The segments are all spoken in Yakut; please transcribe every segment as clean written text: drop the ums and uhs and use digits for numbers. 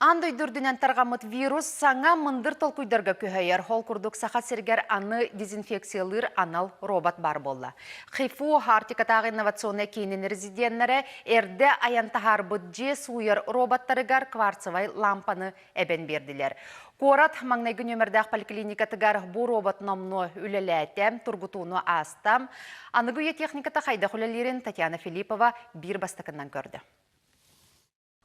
Аан дойду үрдүнэн тарҕаммыт вирус саҥа мындыр толкуйдарга күһэйэр. Ол курдук Саха сиригэр аны дезинфекциялыыр анал робот баар буолла. ХИФУ Арктикатааҕы инновационнай киинин резиденнэрэ эрдэ айан таһаарбыт дьиэ сууйар роботтарыгар кварцевай лампаны эбэн биэрдилэр. Куорат маҥнайгы нүөмэрдээх поликлиникатыгар бу робот номнуо үлэлээтэ, тургутууну ааста. Аныгы үйэ техниката хайдах үлэлиирин Татьяна Филиппова биир бастакынан көрдө.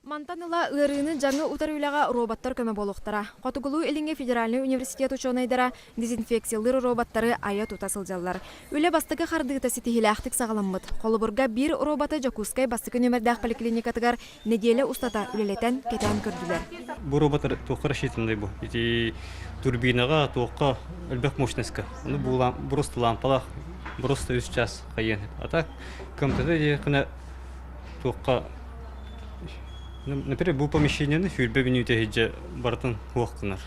Мантан ыла ыарыыны дьаҥы утары үлэҕэ роботтар көмө буолуохтара. Хотугулуу-Илиҥҥи федеральнай университет учуонайдара дезинфекциялыыр роботтары айа-тута сылдьаллар. Үлэ бастакы хардыыта ситиһиилээхтик саҕаламмыт. Холобурга, биир роботы Дьокуускай бастакы нүөмэрдээх поликлиникатыгар нэдиэлэ устата үлэлэтэн, кэтээн көрдүлэр. Бу роботтар туохха рассчитанный бу? Ити турбинаҕа туохха элбэх мощностька. Ону бу просто лампалаах просто үс час хайыан. А так кымтата диэххинэ туохха Например, бу помещениены сүүрбэ мүнүүтэ иһирдьэ барытын суох гынар.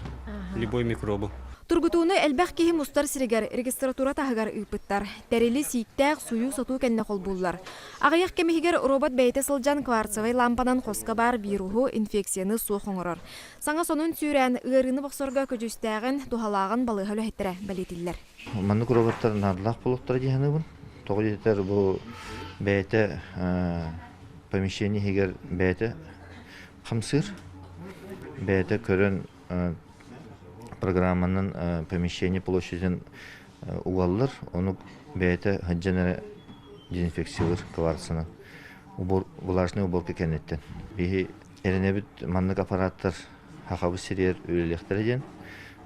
Любой микробу. Тургутууну элбэх киһи мустар сиригэр регистратура таһыгар ыыппыттар. Тэрили сииктээх сууйуу-сотуу кэннэ холбууллар. Аҕыйах кэм иһигэр робот бэйэтэ сылдьан кварцевай лампанан хоско баар вируһу, инфекцияны суох оҥорор. Саҥа сонун сүүрээн, ыарыыны бохсорго көдьүүстээҕин, туһалааҕын балыыһа үлэһиттэрэ бэлиэтииллэр. Маннык роботтар наадалаах буолуохтара дии саныыбын. Тоҕо диэтэр бу бэйэтэ помещение иһигэр бэйэтэ хамсыыр, бэйэтэ көрөн программанан помещение площадын угаллар, ону бэйэтэ сылдьан эрэ дезинфекциялыыр кварцынан влажный уборка кэнниттэн. Биһи эрэнэбит маннык аппараттар Хахабы сиригэр үлэлиэхтэрэ диэн,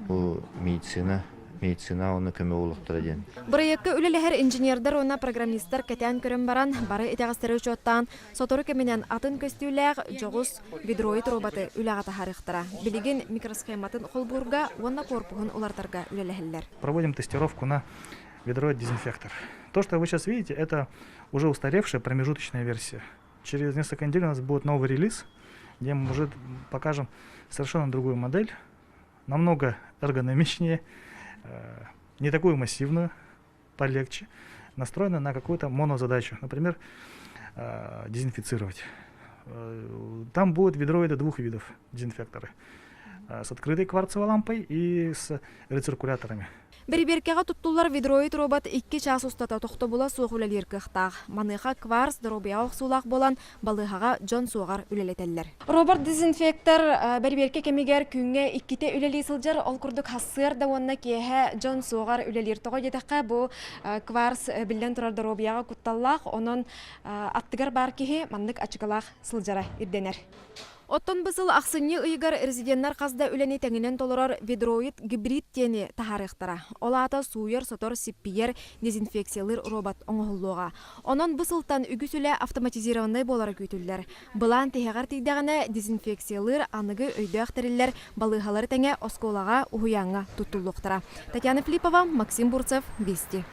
бу медицина медицина уонна көмө буолуохтара диэн. Бырайыакка үлэлэһэр инженердэр уонна программистар кэтээн көрөн баран, бары итэҕэстэри учуоттаан, сотору кэминэн атын көстүүлээх дьоҕус ведроид роботы үлэҕэ таһаарыахтара. Билигин микросхематын холбуурга уонна корпуһун уларытарга үлэлэһэллэр. Проводим тестировку на ведроид-дезинфектор. То, что вы сейчас видите, это уже устаревшая промежуточная версия. Через несколько недель у нас будет новый релиз, где мы уже покажем совершенно другую модель, намного эргономичнее, не такую массивную, полегче, настроена на какую-то монозадачу, например, дезинфицировать. Там будут ведроиды двух видов дезинфекторы. С открытой кварцевой лампой и с рециркуляторами. Бэрэбиэркэҕэ туттуллар ведроид робот икки чаас устата тохтобула суох үлэлиир кыахтаах. Маныаха кварц доруобуйаҕа охсуулаах буолан, балыыһаҕа дьон суоҕар үлэлэтэллэр. Робот-дезинфектор бэрэбиэркэ кэмигэр күҥҥэ иккитэ үлэлии сылдьар. Ол курдук сарсыарда уонна киэһэ дьон суоҕар үлэлиир. Тоҕо диэтэххэ, бу кварц биллэн турар доруобуйаҕа кутталлаах, онон аттыгар баар киһи маннык ачыкылаах сылдьара ирдэнэр. Оттон бу сыл ахсынньы ыйыгар резиденнэр хас да үлэни тэҥинэн толорор ведроид гибрид диэни таһаарыахтара. Ол аата сууйар-сотор, сиппийэр, дезинфекциялыыр робот оҥоһуллуоҕа. Онон бу сылтан үгүс үлэ автоматизированнай буолара күүтүллэр. Былаан тиһэҕэр тиийдэҕинэ, дезинфекциялыыр аныгы өйдөөх тэриллэр балыыһалары тэҥэ оскуолаҕа, уһуйааҥҥа туттуллуохтара. Татьяна Филиппова, Максим Бурцев, Вести.